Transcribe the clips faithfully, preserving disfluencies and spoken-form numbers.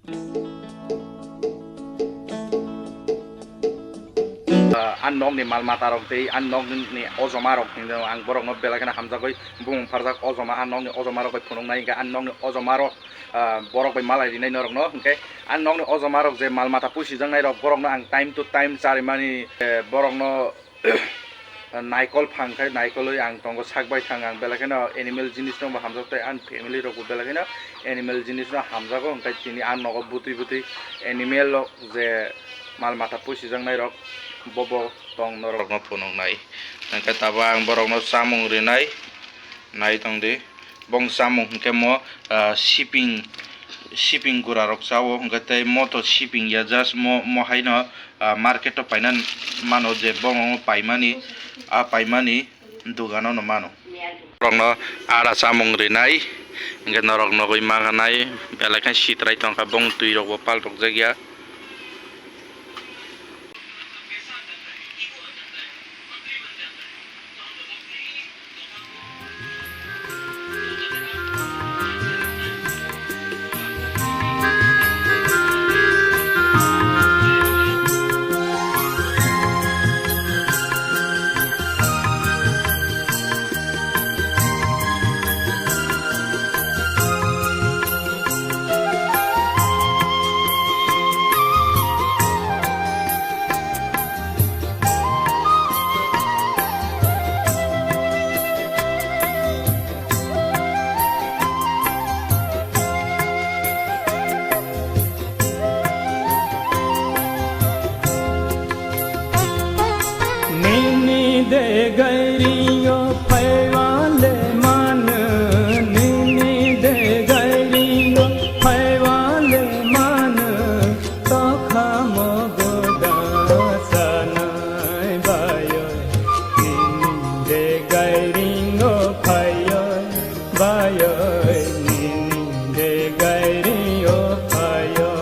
Ah, ang nokni mal mata rok tei ang nokni ojoma rok hinwi ang borokno belai kheno hamjagwi bumung pharjak ojoma, ang nokni ojoma rok bai phunuknai, hwnkhe ang nokni ojoma rok, ah, borok bai malai rinai norokno, hwnkhe ang nokni ojoma rok je mal mata pusijaknai rok borokno ang time to time charimani, eh, borokno naikol phang khai naikolwi ang tongo sak bai thang, ang belai kheno animal jinisno bo hamjak tei ang family rokbo belai kheno animal jinisno hamjago, hwnkhe tini ang nogo bwtwi bwtwi animal rok je mal mata pusijaknai rok bobo tong norokno phunuknai. Hwnkhe tabuk ang borokno chamung rinai, nai tongdi. Bong chamung hwnkhe mo, ah, siping, siping gura rok chao, hwnkhe tei mo to siping ya, just mo, mo haino, ah, market o paina mano je bong paimani, a paimani dogano no mano. Norokno ada chamung rinai, hwnkhe norok nogwi manganai, belai khe sitrai tongkha, bong twi rokbo pal rok jakya. Nini de gairingo phaiwale manu, nini de gairingo phaiwale manu, tokhamo goda sanai bayo, nini de gairingo phayo, bayo, nini de gairingo phayo.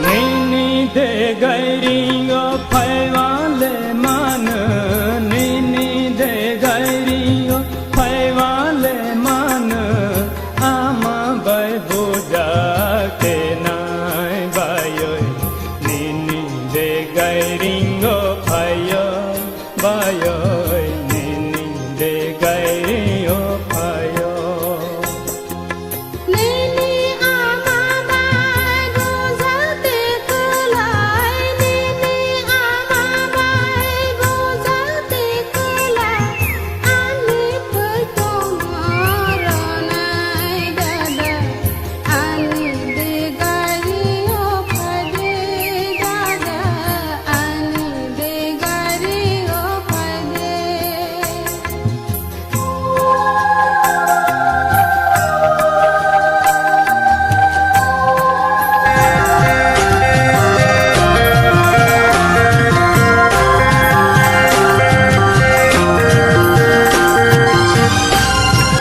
Nini de gairingo